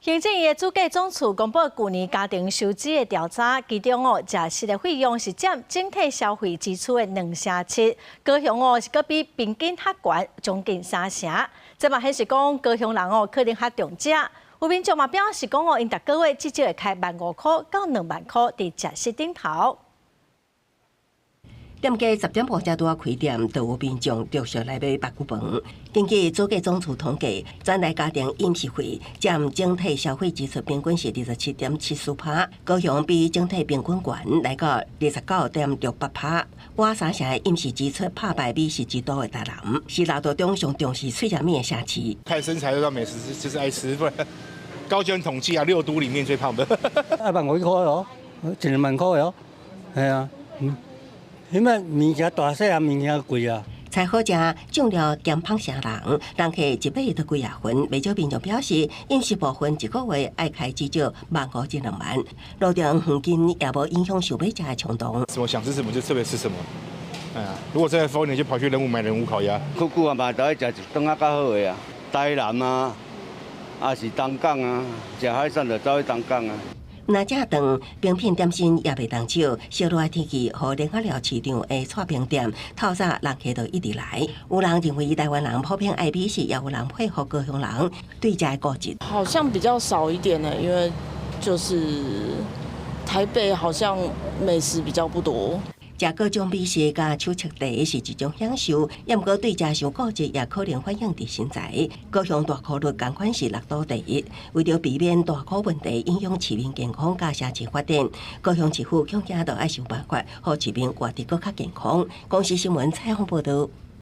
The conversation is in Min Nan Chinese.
行政院主計總處公布舊年家庭收支的調查，其中哦，食食的費用是佔整體消費支出的2成7，高雄哦是閣比平均較懸將近3成。這嘛顯示講高雄人哦可能較重食。有民眾嘛表示講哦，𪜶逐個月至少會開15,000塊到20,000塊佇食食頂頭。店家10點半才拄仔開店，就有民眾陸續來買排骨飯。根據主計總處統計，全台家庭飲食費佔整體消費支出平均是27.74%，高雄比整體平均懸來到29.68%。倚三成的飲食支出拍敗美食之都的台南，是六都中上重視喙食物的城市。看身材就知道美食就是愛吃，不然高雄統計啊，六都裡面最胖的。一萬五塊哦，一兩萬塊哦，係啊，嗯。因為物件大細啊，物件貴啊。菜好食，重了減胖成人，人客一買就幾仔份，袂少民眾表示，飲食部分一個月愛開至少萬五至兩萬。路中遠近也無影響想欲食的衝動。什麼想吃什麼就特別吃什麼。哎呀，如果真的瘋一點，就跑去仁武買仁武烤鴨。久久啊嘛，都愛食一頓仔較好的啊，台南啊，抑是東港啊，食海產就走去東港啊。若食頓冰品點心也袂當少，燒熱的天氣，予連仔寮市場的剉冰店透早人客就一直來。有人認為台灣人普遍愛美食，也有人佩服高雄人對食的固執。好像比較少一點呢，因為就是台北好像美食比較不多。食各種美食佮手搵茶是一種享受，也毋過對食傷固執也可能反映佇身材。高雄大箍率仝款是六都第一，為著避免大箍問題影響市民健康佮城市發展，高雄市府恐驚著愛想辦法，予市民活得閣較健康。公視新聞採訪報導。